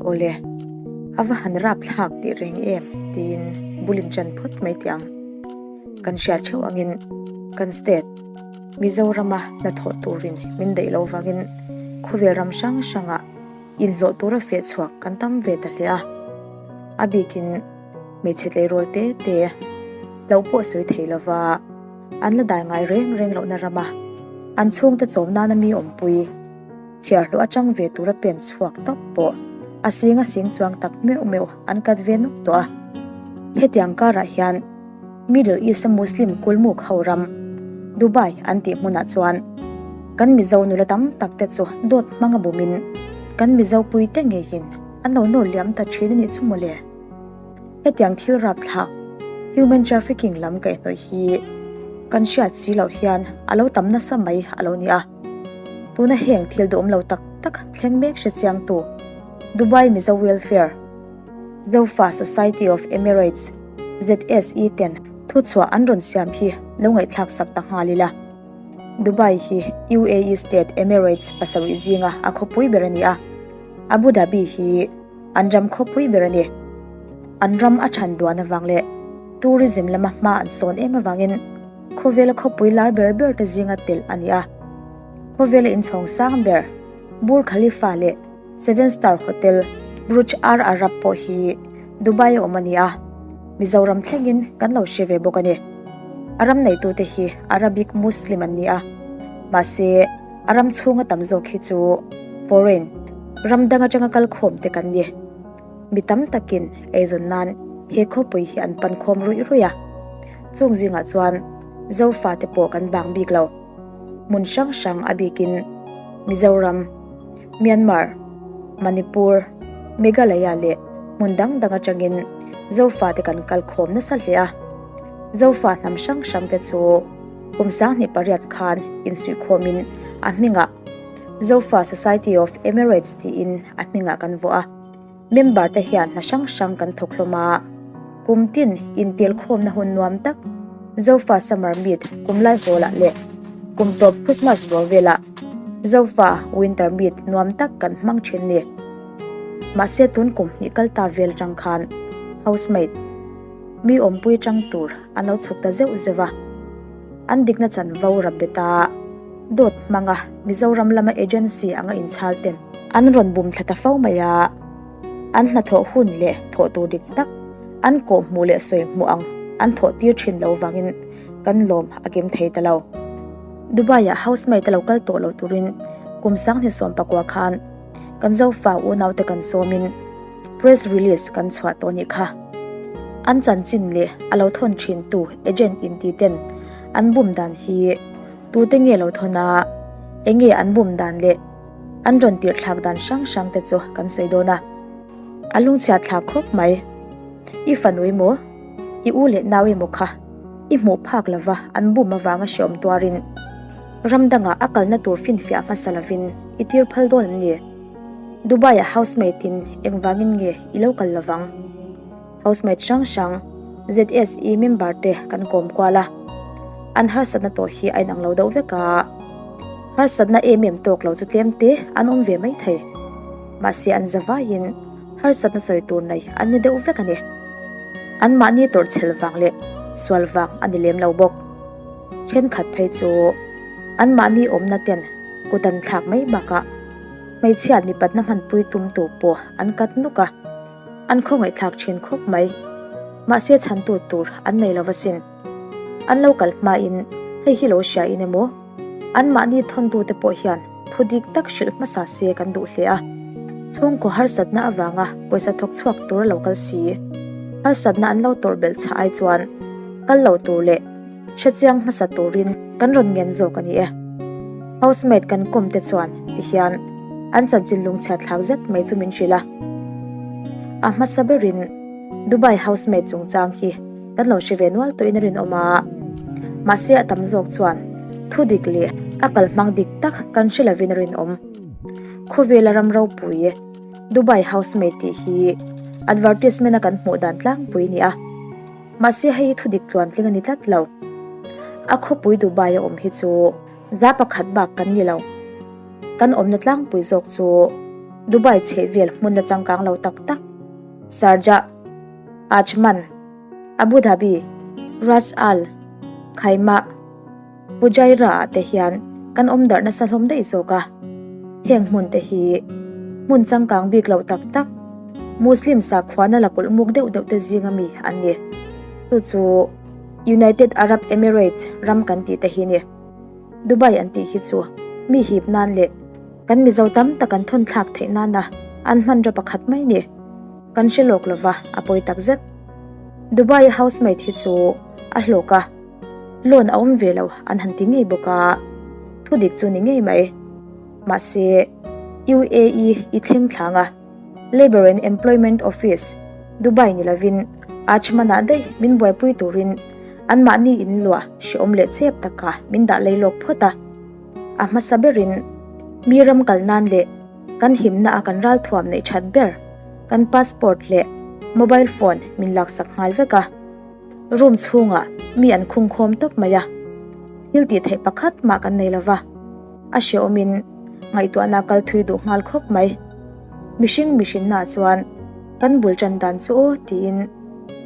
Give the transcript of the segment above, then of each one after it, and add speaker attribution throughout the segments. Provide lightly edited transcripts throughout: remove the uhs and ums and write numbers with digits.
Speaker 1: Awle, a va han rap thlak tih reng em tiin bul in ṭan phawt mai teh ang. Kan hriat theuh angin kan state Mizorama hnathawh turin min daih lo vangin khawvel ram hrang hrangah inhlawh tura feh chhuak kan tam ve ta hle a. A bikin hmeichhe tleirawl te te loh pawh sawi thei lova an la dai ngai reng reng lohna rama an chhungte chawm nana mi awmpui chhiarhlawh atang ve tura pen chhuak tawp pawh a sing a sing chuang tak meuh meuh an kat ve nuk tawh a. Hetiang karah hian Middle East a Muslim kulmuk ho ram Dubai an tih hmunah chuan kan Mizo nula tam tak te chu dawt hmanga bumin kan Mizo puite ngeiin an lo nawr liam ta thin a nih chu mawle. Hetiang thil rapthlak, human trafficking lam kaihhnawih hi kan hriat si loh hian a lo tam nasa mai a lo ni a. Tuna heng thil duhawm lo tak tak thleng mek hre chiangtu Dubai Mizo Welfare, Zofa Society of Emirates, ZSE, ten thuchhuah an rawn siam hi lo ngaihthlak sak ta nghal ila. Dubai hi UAE state Emirates pasarih zinga a khawpui ber a ni a, Abu Dhabi hi an ram khawpui ber a ni. An ram a than duan avang leh tourism lama hma an sawn em avangin khawvela khawpui lar ber ber te zinga telh a ni a. Khawvela inchhawng sang ber Burj Khalifa leh Seven Star Hotel Burj Al Arab pawh hi Dubai a awm a ni a, Mizoram thlengin kan lo hre ve bawk a ni. A ram neitute hi Arabic Muslim an ni a, mahse a ram chhunga tam zawk hi chu foreign ram dang atanga kal khawm te kan ni. Mi tam takin eizawn nan he khawpui hi an pan khawm ruih ruih a, chung zingah chuan Zofa te pawh kan bang bik lo. Hmun hrang hrang a bikin Mizoram, Myanmar, Manipur, Meghalaya leh hmun dang dang atangin Zofa te kan kal khawm nasa hle a. Zofa hnam hrang hrang te chu kum 18 khan insuihkhawmin a hmingah Zofa Society of Emirates tiin a hmingah kan vuah a. Member te hian hna hrang hrang kan thawk hlawm a, kum tin intelkhawmna hun nuam tak Zofa Summer Meet kum lai hawlah leh kum tawp Christmas bawr velah Zofa Winter Meet nuam tak kan hmang thin ni. Mahse tun kum hnih kal ta vel atang khan housemate mi awmpui tang tur an lo chhuk ta zeuh zeuh a, an dikna chanvo rap bet a. Dawt hmanga Mizoram lama agency anga inchhal ten an rawn bum thla ta fo mai a, an hnathawh hun leh thawh tur dik tak an kawh hmuh leh sawi hmuh ang an thawh tir thin lo vangin kan lawm a kim thei ta lo. Dubai-ah housemaid a lo kal tawh lo turin kum 2019 khan kan Zofa unaute kan sawmin press release kan chhuah tawh nih kha. An chanchin leh a lo thawn thintu agent inti ten an bum dan hi Tute nge lo thawn a, enge an bum dan leh an rawn tirh thlak dan hrang hrang te chu kan sawi dawn a. A lungchhiat thlak khawp mai. I fanu emaw, i u leh nau emaw kha i hmuh phak lova an bum avanga hreawm tuarin ram dangah a kalna tur finfiah hmasa lovin i tir phal dawn em ni? Dubai-ah housemaid in engvangin nge i lo kal lovang? Housemaid hrang hrang ZSE member te kan kawm kual a, an harsatna tawh hi a inang lo deuh vek a, harsatna em em tawk lo chu tlem te an awm ve mai thei. Mahse an za vaiin harsatna sawi tur nei an ni deuh vek a ni. Anmahni tawrhchhel vang leh sual vang a ni lem lo bawk. Thenkhat phei chu anmahni awmna ten kut an thlak mai bakah hmeichhiat mipatna hmanpui tumtu pawh an kat nuk a. An khawngaihthlak thin khawp mai. Mahse chhantu tur an nei lo asin. An lo kal hmain hei hi lo hria in emaw? Anmahni thawntute pawh hian thu dik tak hrilh hmasa se kan duh hle a. Chhungkaw harsatna avanga pawisa thawk chhuak tur a lo kal si. Harsatna an lo tawrh belh chhah ai chuan kal lo tur leh hrechiang hmasa turin kan rawn ngen zawk a ni e. Housemaid kan kawm te chuan tihian an chanchin lungchhiat thlak zet mai chu min hrilh a. A hmasa berin Dubai housemaid chungchang hi kan lo hre ve nual tawhin a rinawm a, mahse a tam zawk chuan thu dik leh a kalhmang dik tak kan hre lovin a rinawm. Khawvela ram ropui Dubai housemaid tih hi advertisement a kan hmuh dan tlangpui a ni a. Mahse hei hi thudik tluantling a ni tlat lo. A khawpui Dubai a awm hi chu za pakhat bak kan ni lo. Kan awmna tlangpui zawk chu Dubai chhehvel hmun la changkang lo tak tak, Sharjah, Ajman, Abu Dhabi, Ras Al Khaimah, Fujairah ah te hian kan awm darh nasa hlawm daih zawk a. Heng hmun te hi hmun changkang bik loh tak tak, Muslim sakhuana la kulh muk deuh deuh te zinga mi an ni. Chu chu United Arab Emirates ram kan tih te hi ni. Dubai an tih hi chu mi hip nan leh kan Mizo tam tak an thawn thlak theih nana an hmanraw pakhat mai ni. Kan hre lawk lova a pawi tak zet. Dubai a housemaid hi chu a hlawk a, loan a awm ve lo an han ti ngei bawk a, thu dik chu ni ngei mai. Mahse, UAE i thleng thlang a, Labour and Employment Office, Dubai ni lovin Ajman-ah daih min buaipui turin anmahni inluah hrehawm leh chep taka min dah lei lawk phawt a. A hmasa berin mi ram kal nan leh kan himna a kan ralthuam neih that ber kan passport leh mobile phone min laksak nghal vek a. Room chhungah mi an khungkhawm tawp mai a, thil tih theih pakhat mah kan nei lova, a hrehawmin ngaihtuahna kal thui duh nghal khawp mai. Mihring mihrinnaah chuan kan bul tan dan chu aw tiin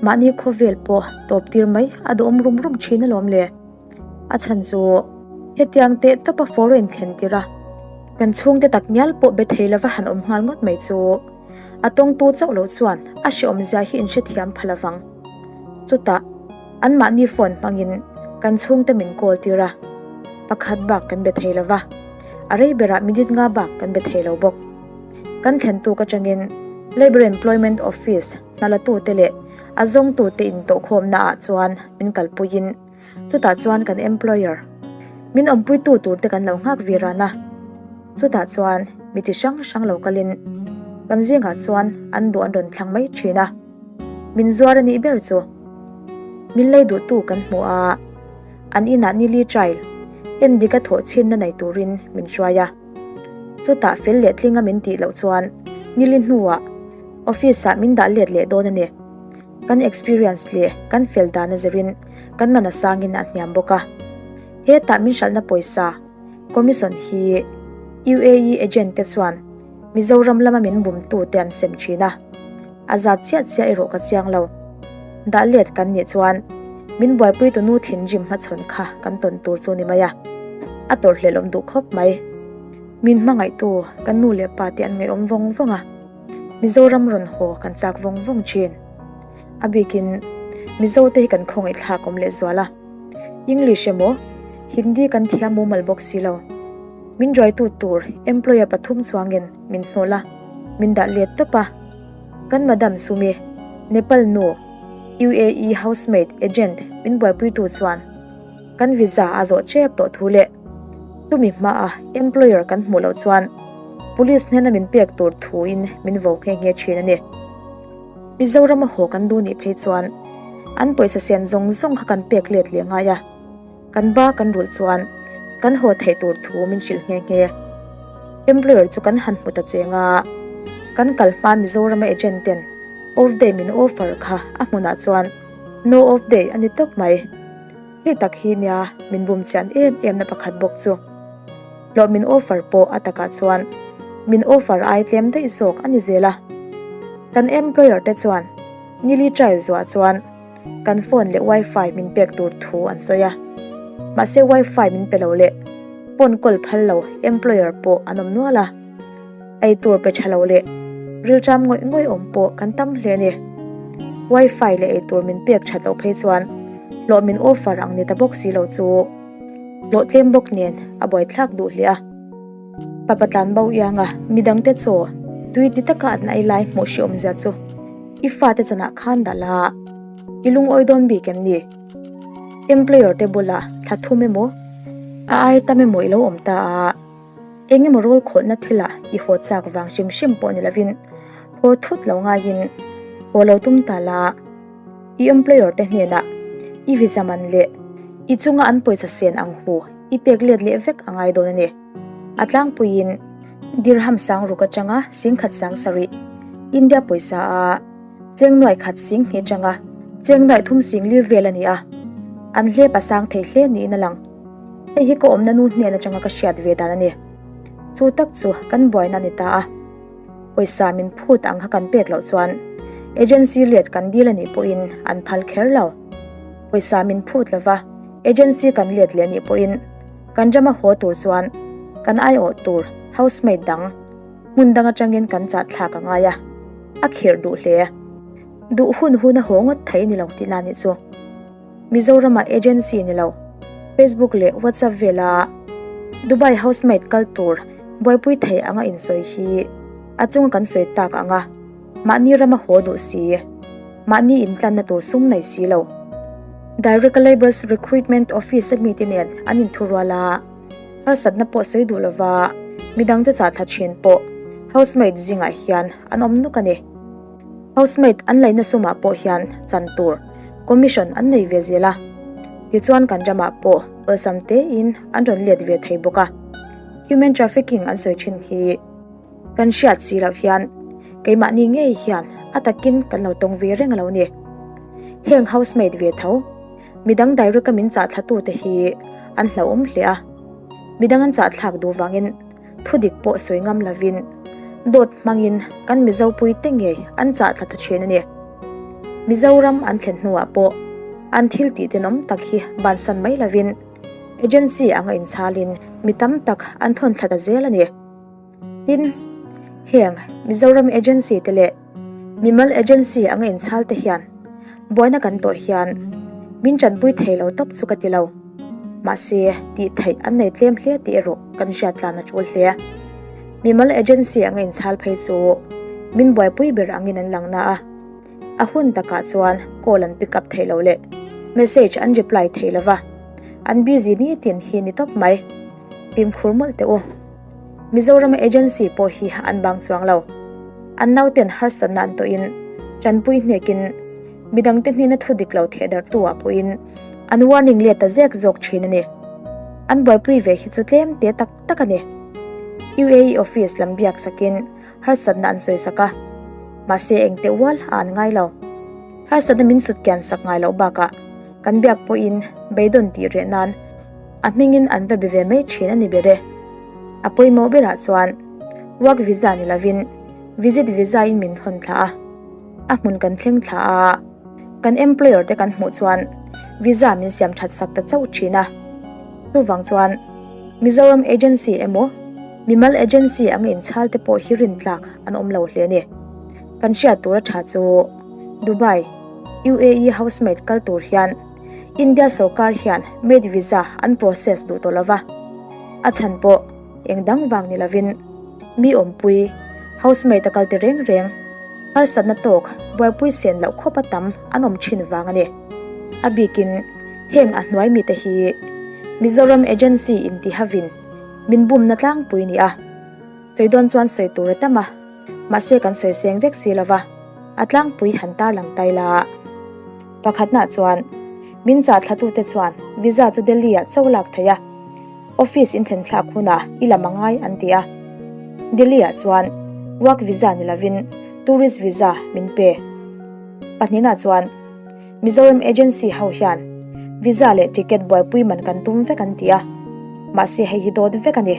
Speaker 1: mahni khawvel pawh tawp tir mai a duhawm rum rum thin alawm le. A chhan chu hetiang teh tawpa foreign thlen tir a, kan chhungte tak ngial pawh be thei lova han awm nghal ngawt mai chu. A tawngtu chauh loh chuan a hrehawmzia hi inhrethiam pha lovang. Chutah, anmahni phone hmangin kan chhungte min call tir a, pakhat bak kan be thei lova, a rei berah minute nga bak kan be thei lo bawk. Kan thlen tuk atangin Labour Employment Office hnalatute leh a zawngtute intawhkhawmna ah chuan min kalpuiin Chutah chuan kan employer, min awmpuitu tur te kan lo nghak vir ran a. Chutah chuan mi chi hrang hrang lo kalin kan zingah chuan an duh an rawn thlang mai thin a. Min zuar a nih ber chu min lei duhtu kan hmu a, an inah nili trial en dik a thawh chhinna nei turin min hruai a. Chutah fel leh tlinga min tih loh chuan nili hnuah office ah min dah let leh dawn a ni. Kan experience leh kan fel dan a zirin kan man a sangin a hniam bawk a. Hetah min hralhna pawisa, commission, hi UAE agent te chuan Mizoram lama min bumtu te an sem thin a. A zat chiah chiah erawh ka chiang lo. Dah let kan nih chuan min buaipui tu nu thinrim hmachhawn kha kan tawn tur chu ni mai a. A tawrhhlelh awm duh khawp mai. Min hmangaihtu kan nu leh pa te an ngaihawm vawng vawng a. Mizoram rawn haw kan chak vawng vawng thin. A bikin Mizo te hi kan khawngaih thlak awm leh zual a. English emaw Hindi kan thiam mumal bawk si lo. Min ruaitu tur employer pathum chuangin min hnawl a, min dah let tawp a. Kan Madam Sumi, Nepal nu, UAE housemaid agent min buaipuitu chuan kan visa a zawh tep tawh thu leh chumi hmaa employer kan hmuh loh chuan police hnena min pek tur thuin min vo nghe nghe thin a ni. Mizoram a haw kan duh nih phei chuan an pawisa sen zawng zawng kha kan pek let leh ngai a, kan ba kan rulh chuan kan haw theih tur thu min hrilh nghe nghe. Employer chu kan han hmu ta cheng a, kan kal hma Mizorama agent ten off day min offer kha a hmunah chuan no off day a ni tawp mai. Hei tak hi nia min bum chian em em na pakhat bawk chu. Hlawh min offer pawh a takah chuan min offer ai tlem daih zawk a ni zel a. Kan employer te chuan nili trial zuah chuan kan phone leh wifi min pek tur thu an sawi a. Mahse wifi min pe lo leh phone call phal lo employer pawh an awm nual a. Ei tur pe tha lo leh rilṭam ngawih ngawih awm pawh kan tam hle a ni. Wifi leh ei tur min pek that loh phei chuan hlawh min offer ang ni ta bawk si lo chu hlawh tlem bawk nen a buaithlak duh hle a. Papa tlan bo iang a midangte chaw tui ti taka an ei lai hmuh hri awmzia chu i fate chanah khan dah la i lungawi dawn bik em ni? Employer te bulah thla thum emaw a ai tam emaw i lo awm ta a. Eng emaw rawl khawlhna thilah i haw chak vang hrim hrim pawh ni lovin haw thut lo ngaiin haw lo tum ta la. I employer te hnenah i visa man leh i chunga an pawisa sen ang hu i pek let leh vek a ngai dawn a ni. A tlangpuiin dirham sang ruk atanga singkhat sang sarih India pawisa a cheng nuai khat sing hnih atanga cheng nuai thum sing lir vel a ni a, an hlep a sang thei hle niin a lang. Hei hi ka awmna nu hnen atanga ka hriat ve dan a ni. Chu tak chu kan buaina a ni ta a. Pawisa min phut ang kha kan pek loh chuan agency let kan dil a nih pawhin an phal kher lo. Pawisa min phut lova agency kan let leh nih pawhin kan rama haw tur chuan kan aiawh tur housemaid dang hmun dang atangin kan chah thlak a ngai a, a khirh duh hle. Duh hun hun a haw ngawt thei ni lo tih la nih chu. Mizorama agency ni lo, Facebook leh WhatsApp vela Dubai housemaid kal tur buaipui thei anga insawi hi a chunga kan sawi tak anga mahni rama haw duh si, mahni intlanna tur sum nei si lo. Direct Labour's Recruitment Office a mite nen an inthurual a, harsatna pawh sawi duh lova midangte chah thla thin pawh housemaid zingah hian an awm nuk a ni. Housemaid an laihna sumah pawh hian chan tur commission an nei ve zel a, tichuan kan ramah pawh awlsam tein an rawn let ve thei bawk a. Human trafficking an sawi thin hi kan hriat si loh hian keimahni ngei hian a takin kan lo tawng ve reng a lo ni. Heng housemaid ve tho, midang direct a min chah thlatute hi an hlauhawm hle a, midang an chah thlak duh vangin Thudik pawh sawi ngam lovin dawt hmangin kan Mizopui te ngei an chah thla ta thin a ni. Mizoram an thlen hnuah pawh an thil tih tenawm tak hi bansan mai lovin agency anga inchhalin mi tam tak an thawn thla ta zel a ni. Tin, heng Mizoram agency te leh Mimal agency anga inchhal te hian buaina kan tawh hian min tanpui thei lo tawp chu ka ti lo. Mahse, tih theih an nei tlem hle tih erawh kan hriat tlan a tul hle. Mimal agency anga inchhal phei chu min buaipui ber angin an lang na a, a hun takah chuan call an pick up thei lo leh message an reply thei lo va, an busy nitin hi ni tawp mai. Fimkhur mawlh teh u. Mizoram agency pawh hi an bang chuang lo. An nauten harsatna an tawhin tanpui hnekin midangte hnena thu dik lo theh darhtu ah pawhin an warning let ta zek zawk thin a ni. An buaipui ve hi chu tlem te tak tak a ni. UAE office lam biak sakin harsatna an sawi sak a, mahse engte ual a an ngai lo. Harsatna min sut kian sak ngai loh bakah kan biak pawhin beidawn tih reh nan A hmingin an va be ve mai thin a ni ber e. A pawimawh berah chuan work visa ni lovin visit visa in min hawn thla a, a hmun kan thleng thla a, kan employer te kan hmuh chuan visa min siam that sak ta chauh thin a. Chuvang chuan Mizoram agency emaw mimal agency anga inchhal te pawh hi rintlak an awm lo hle a ni. Kan hriat tur a tha chu Dubai, UAE housemaid kal tur hian India sorkar hian maid visa an process duh tawh lova, a chhan pawh eng dang vang ni lovin mi awmpui, housemaid a kal ti reng reng, harsatna tawk buaipui sen loh khawp a tam an awm thin vang a ni. A bikin heng a hnuai mite hi Mizoram agency intihavin min bumna tlangpui ni a, sawi dawn chuan sawi tur a tam a. Mahse kan sawi seng vek si lova, a tlangpui han tarlang tai la. Pakhatna chuan, min chah thlatute chuan visa chu Delhi-ah cho lak theih a, office in thlen thlak hunah i lam a ngai an ti a. Delhi-ah chuan work visa ni lovin tourist visa min pe. Pahnihna chuan, Mizoram agency ho hian visa leh ticket buaipui man kan tum vek an ti a, mahse hei hi dawt vek a ni.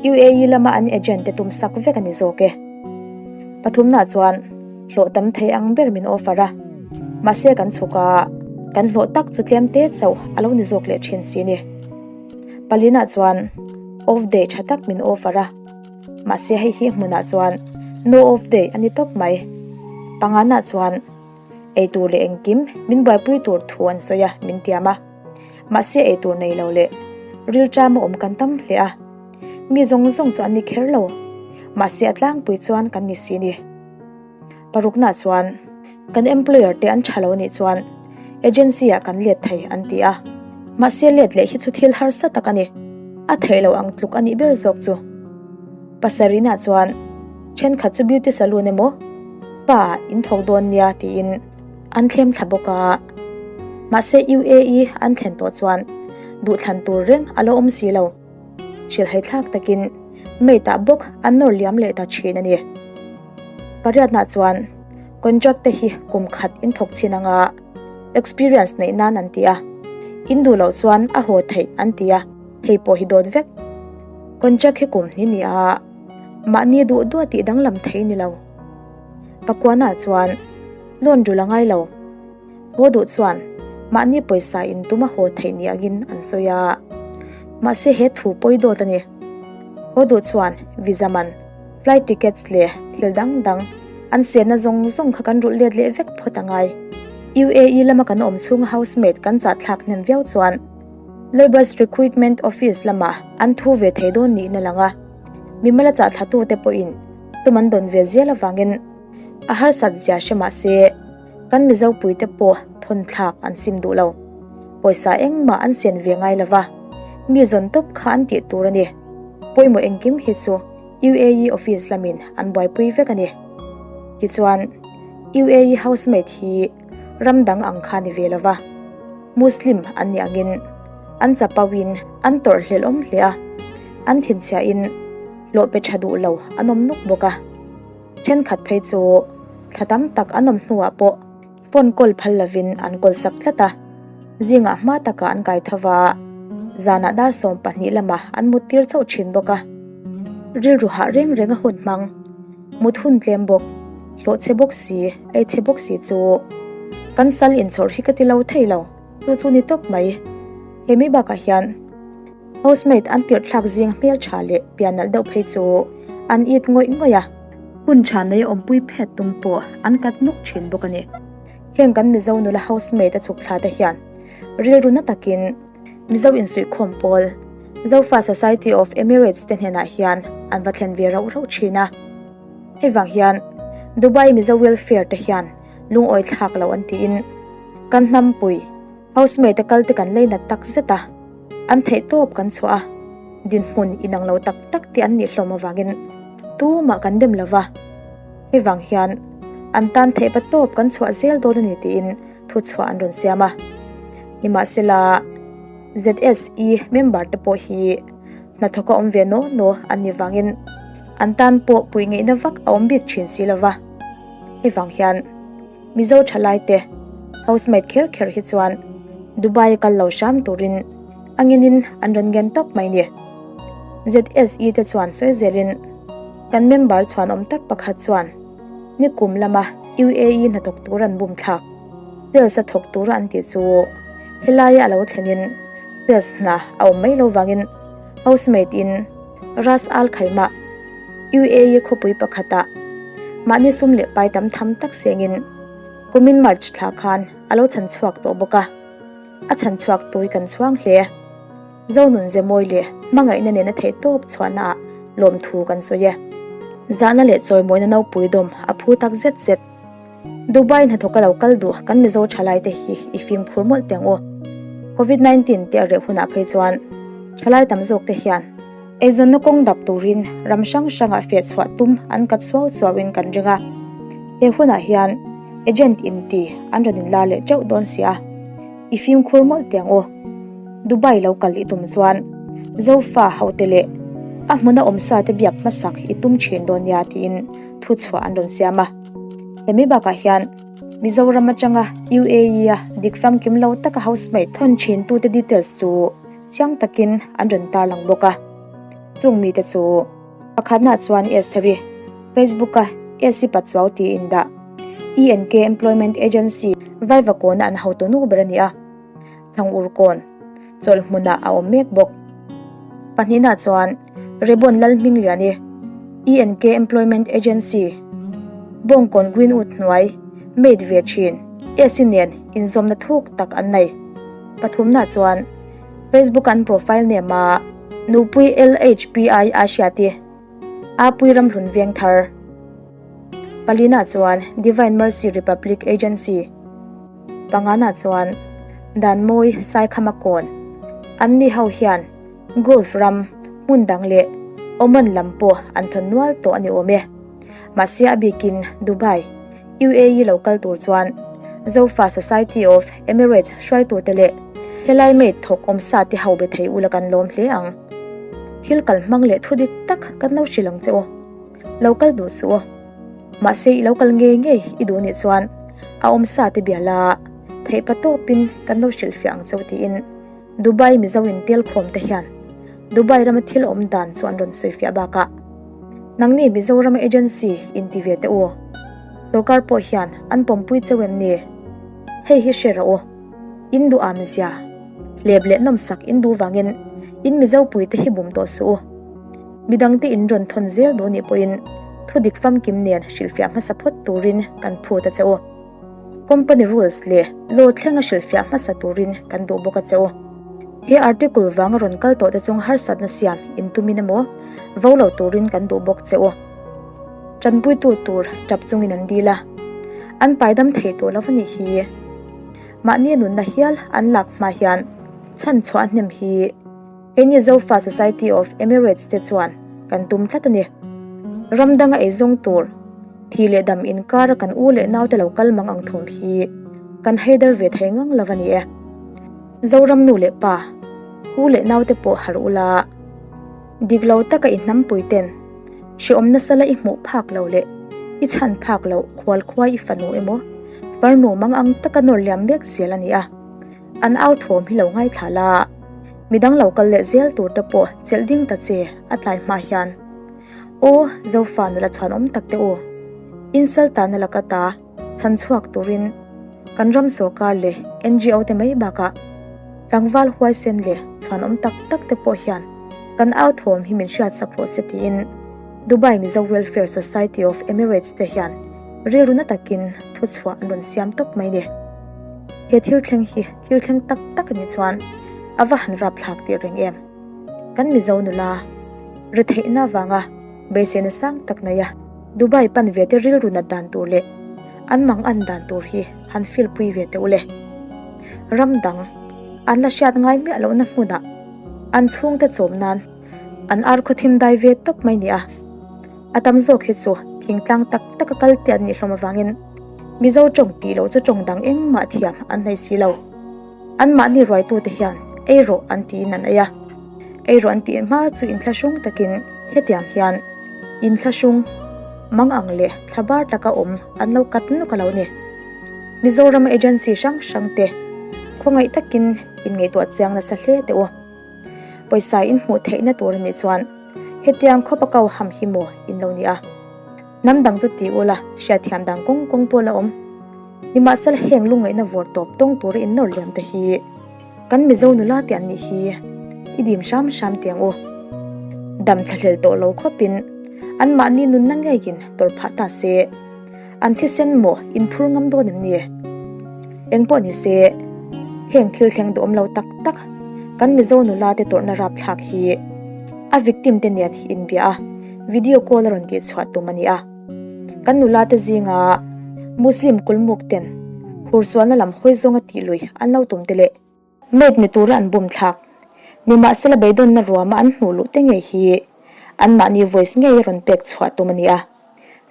Speaker 1: UAE lama an agent te tum sak vek a ni zawk e. Pathumna chuan hlawh tam thei ang ber min offer a, mahse kan chhuk a, kan hlawh tak chu tlem te chauh a lo ni zawk leh thin si ni. Palina chuan off day tha tak min offer a, mahse hei hi hmunah chuan no off day a ni tawp mai. Pangana chuan. Eitur leh engkim min buaipui tur thu an sawi a, min tiam a. Mahse eitur nei lo leh rilṭam a awm kan tam hle a. Mi zawng zawng chu an ni kher lo, mahse a tlangpui chuan kan ni si ni. Parukna chuan kan employer te an tha lo nih chuan agency ah kan let thei an ti a. Mahse let leh hi chu thil harsa tak a ni, a theih loh ang tluk a nih ber zawk chu. Pasarihna chuan thenkhat chu beauty salon emaw spa ah in thawk dawn nia tiin an thlem thla bawk a. Mahse UAE an thlen tawh chuan duhthlan tur reng a lo awm si lo. Hrilhhai thlak takin maid ah bawk an nawr liam leh ta thin a ni. Pariatna chuan contract te hi kum khat in thawk chin anga experience neih nan an ti a, in duh loh chuan a haw theih an ti a, hei pawh hi dawt vek. Contract hi kum hnih ni a. Mahni duh duh a tih danglam thei ni lo. Pakuana chuan loan rul a ngai lo. Haw duh chuan mahni pawisa in tum a haw theih ni angin an sawi a. Mahse he thu pawi dawt a ni. Haw duh chuan visa man, flight tickets leh thil dang dang an senna zawng zawng kha kan rulh let leh vek phawt a ngai. UAE lama kan awm chhunga housemaid kan chahthlak hnem viau chuan Labour's Recruitment Office lamah an thu ve thei dawn niin a lang a. Mimala chahthlatu te pawhin tum an dawn ve zel avangin a harsat zia hre mah se kan Mizo puite pawh thawn thlak an sim duh lo. Pawisa engmah an sen ve ngai lo va, mi zawn tawp kha an tih tur a ni. Pawimawh engkim hi chu UAE office lamin an buaipui vek a ni. Tichuan, UAE housemaid hi ram dang ang kha ni ve lo va, Muslim an nih angin an chapauin an tawrh hlelh awm hle a, an thinchhiahin hlawh pe tha duh lo an awm nuk bawk a. Thenkhat phei chu thla tam tak an awm hnuah pawh phone call phal lovin an call sak tlat a, zingah hma takah an kai tho va, zanah dar 12 lamah an mut tir chauh thin bawk a. Rilru hah reng reng a hun hmang, mut hun tlem bawk, hlawh chhe bawk si, ei chhe bawk si chu kan sal inchhawrh hi ka ti lo thei lo, chu chu ni tawp mai. He mi bakah hian. Housemaid an tirh thlak zing hmel tha leh pian nalh deuh phei chu an it ngawih ngawih a. Hun tha nei awmpui phet tum pawh an kat nuk thin bawk a ni. Heng kan Mizo nula housemaid a chhuk thla te hian rilru na takin Mizo insuihkhawm pawl Zofa Society of Emirates te hnenah hian an va thlen ve rauh rauh thin a. Hei vang hian Dubai Mizo Welfare te hian lungawi thlak lo an tiin kan hnampui Housemaid a kal te kan lei nat tak zet a, an theih tawp kan chhuah a, dinhmun inang lo tak tak te an nih hlawm avangin tumah kan dem lo va, hei vang hian an tan theih pa tawp kan chhuah zel dawn a ni tiin thu chhuah an rawn siam a. Nimahsela, ZSE member te pawh hi hnathawk a awm ve naw naw an nih vangin an tan pawh puih ngeihna vak a awm bik thin si lo va, hei vang hian. Mizo thalaite housemaid kher kher hi chuan Dubai a kal lo hram turin a nginin an rawn ngen tawp mai ni. ZSE te chuan sawi zelin kan member chhuanawm tak pakhat chuan nikum lama UAE hnathawk tur an bum thlak, sales a thawk tura an tih chu helaia a lo thlenin sales hna a awm mai lo vangin housemaid in Ras Al Khaimah UAE khawpui pakhatah mahni sum leh pai tam tham tak sengin kumin March thla khan a lo chhan chhuak tawh bawk a, a chhan chhuak tui kan chhuang hle. Zonun Zemawi leh hmangaihna nena theih tawp chhuahnaah lawmthu kan sawi e. Zahna leh chawimawina nopui dawm a phu tak zet zet. Dubai hnathawk a lo kal duh kan Mizo thalai te hi i fimkhur mawlh teh ang u. Covid 19 te a reh hunah phei chuan thalai tam zawk te hian eizawnna kawng dap turin ram hrang hrangah feh chhuah tum an kat suau suau in kan ring a. He hunah hian agent inti an rawn inlar leh teuh dawn si a, i fimkhur mawlh teh ang u. Dubai lo kal i tum chuan Zofa hote leh a hmuna awmsa te biak hmasak i tum thin dawn nia tiin thuchhuah an rawn siam a. Hemi bakah hian Mizoram atanga UAE a dik famkim lo taka housemaid thawn thin tute details chu chiang takin an rawn tarlang bawk a. Chung mite chu pakhatnaah chuan Estheri, Facebook a Esi Pachuau tiin dah ENK Employment Agency Vaivakawna an hotu nu ber a ni a. Chhangurkawn chawlh hmunah a awm mek bawk. Pahnihnaah chuan Rebon Lalhmingliani, ENK Employment Agency, Bawngkawn Greenwood hnuai maid ve thin Esi nen inzawmna thuk tak an nei. Pathumnaah chuan Facebook an profile name a nupui LHPI a hriati Apui Ramhlun Vengthar. Palinaah chuan Divine Mercy Republic Agency. Pangana chuan Danmawi Saikhama kawn an ni ho hian Gulf ram hmun dang leh Oman lam pawh an thawn nual tawh a ni awm e. Mahse a bikin Dubai, UAE lo kal tur chuan Zofa Society of Emirates hruaitute leh helai maid thawk awmsa te ho be thei ula kan lawm hle ang. Thil kal hmang leh thu dik tak kan lo hrilh ang che u. Lo kal duh suh u. Mahse i lo kal ngei ngei i duh nih chuan a awmsa te bia la theih pa tawpin kan lo hrilhfiah ang cheu tiin Dubai Mizo in tel khawm te hian Dubai rama thil awm dan chu an rawn sawifiah bakah. Nangni Mizoram agency in ti ve teh u. Sorkar pawh hian an pawmpui cheu em ni? Hei hi hre rawh u. In duh am zia. Hlep leh nawmsak in duh vangin in Mizo puite hi bum tawh suh u. Midangte in rawn thawn zel duh nih pawhin thudik famkim nen hrilhfiah hmasa phawt turin kan phut a che u. Company rules leh law thlenga hrilhfiah hmasa turin kan duh bawk a che u. He article vanga rawn kal tawhte chung harsatna siam in tumin emaw vo lo turin kan duh bawk che u. Tanpuitu tur tap chungin an dil a, an paidam thei tawh lo a nih hi. Mahni nunna hial an lak hma hian chhanchhuah hnem hi Keini Zofa Society of Emirates te chuan kan tum tlat a ni. Ram danga eizawng tur, thi leh dam inkara kan u leh naute lo kal mang ang thawm hi kan haidar ve thei ngang lo a ni e. Zoram nu leh pa, u leh naute pawh harh ula, dik lo taka i hnampui ten hreawm nasa la i hmuh phak lo leh i chhan phak loh khualkhuai i fanu emaw farnu mang ang taka nawr liam mek zel a ni a. An au thawm hi lo ngaithla la, midang lo kal leh zel tur te pawh chelh ding ta che a tlai hma hian. Aw, Zofa nula chhuan awm tak te u, Insaltana laka ta chhan chhuak turin kan ram sorkar leh NGO te mai bakah tlangval huaisen leh chhuan awm tak tak te pawh hian kan au thawm hi min hriatsak rawh se tiin Dubai Mizo Welfare Society of Emirates te hian rilru na takin thuchhuah an rawn siam tawp mai ni. He thil thleng hi thil thleng tak tak a nih chuan a va han rapthlak tih reng em. Kan Mizo nula retheihna avanga beiseina sang tak nei a Dubai pan ve te rilru nat dan tur leh an mang an dan tur hi han feel pui ve teh u le. Ram dang an la hriat ngai miah lohna hmunah an chhungte chawm nan an ar khawthim dai ve tawp mai ni a. A tam zawk hi chu thingtlang tak taka kal te an nih hlawm avangin Mizo tawng tih loh chu tawng dang engmah thiam an nei si lo. Anmahni ruaitute hian ei rawh an tiin an ei a. Ei rawh an tih hma chu inthlahrung takin hetiang hian inthlahrung mang ang leh thlabar taka awm an lo kat nuk a lo ni. Mizoram agency hrang hrang te khawngaih takin inngaihtuah chiang nasa hle teh u. Pawisa in hmuh theihna tur a nih chuan hetiang khawp a kau ham hi maw in lo ni a. Hnam dang chu ti ula hriatthiam dan kawng kawng pawh la awm. Nimahsela heng lungngaihna vawr tawp tawng tura in nawr liam te hi kan Mizo nula te an nih hi i dim hram hram tiang u. Dam thlahlel tawh lo khawpin anmahni nunna ngeiin tawrh phah ta se. An thisen maw in phur ngam dawn em ni? Engpawh ni se, heng thil thleng duhawm lo tak tak kan Mizo nula te tawrhna rapthlak hi a victim te nen inbia a, video call a rawn tih chhuah tum a ni a. Kan nula te zinga Muslim kulmuk ten hursualna lam hawi zawnga tih lui an lo tum te leh Maid ni tura an bum thlak. Nimahsela beidawnna ruama an hnuh luh te ngei hi anmahni voice ngei a rawn pek chhuah tum a ni a.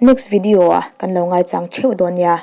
Speaker 1: Next video ah kan lo ngaichang theuh dawn nia.